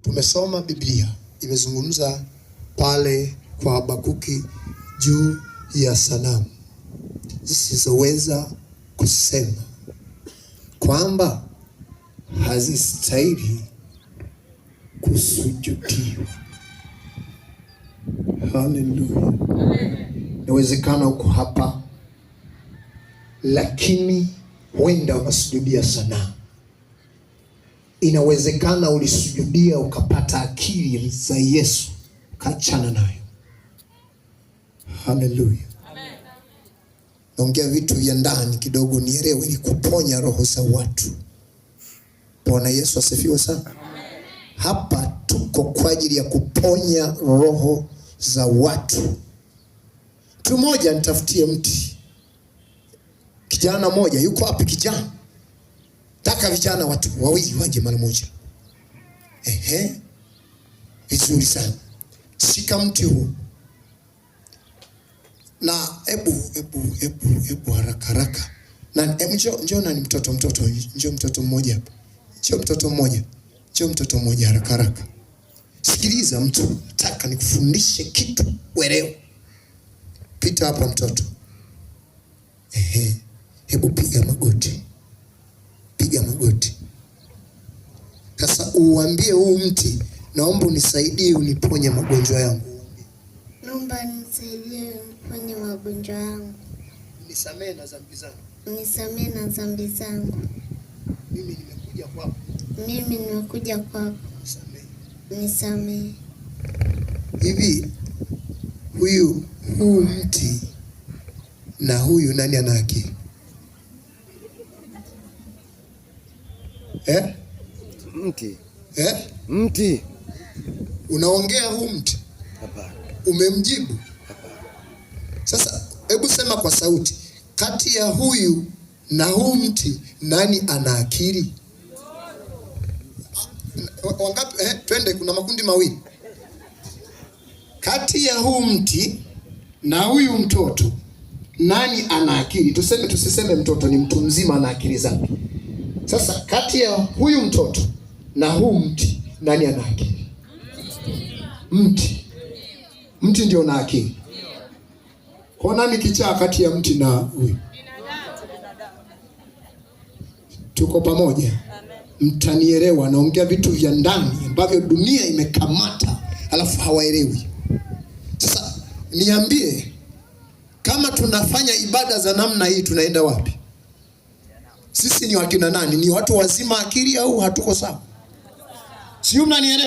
Tumesoma Biblia imezungumza pale kwa Habakuki juu ya sanamu zisizoweza kusema kwamba hazistahili kusujudiwa. Haleluya! Inawezekana uko hapa lakini huenda unasujudia sanamu. Inawezekana ulisujudia ukapata akili za Yesu ukaachana nayo. Haleluya! Naongea vitu vya ndani kidogo nielewe, ili kuponya roho za watu. Bwana Yesu asifiwe sana. Hapa tuko kwa ajili ya kuponya roho za watu. Mtu mmoja nitafutie mti, kijana mmoja yuko wapi? Kijana taka vijana watu wawili waje mara moja. Ehe, vizuri sana. Shika mti huu na ebu ebu ebu ebu haraka haraka na njoo njoo, nani mtoto mtoto, njoo mtoto mmoja hapa, njoo mtoto mmoja, njoo mtoto mmoja haraka haraka. Sikiliza mtu, nataka nikufundishe kitu uelewe. Pita hapa mtoto. Ehe, hebu piga magoti, piga magoti sasa, uambie huu mti, naomba unisaidie, uniponye magonjwa yangu. Naomba nisaidie uniponye magonjwa yangu. Nisamee na dhambi zangu. Nisamee na dhambi zangu. Mimi nimekuja kwako. Mimi nimekuja kwako. Nisamee. Nisamee. Hivi huyu huu mti na huyu nani ana akili? Eh? Mti. Eh? Mti. Unaongea huu mti? Hapana. Umemjibu? Hapana. Sasa hebu sema kwa sauti, kati ya huyu na huu mti nani ana akili? Wangapi? Twende, kuna makundi mawili. Kati ya huu mti na huyu mtoto nani ana akili? Tuseme, tusiseme mtoto, ni mtu mzima ana akili zake. Sasa kati ya huyu mtoto na huu mti nani ana akili? Mti. Mti ndio una akili. Kwa nani kichaa kati ya mti na huyu? Tuko pamoja? Mtanielewa, naongea vitu vya ndani ambavyo dunia imekamata alafu hawaelewi. Sasa niambie, kama tunafanya ibada za namna hii tunaenda wapi? Sisi ni wakina nani? Ni watu wazima akili au hatuko sawa? Sio, mnanielewa?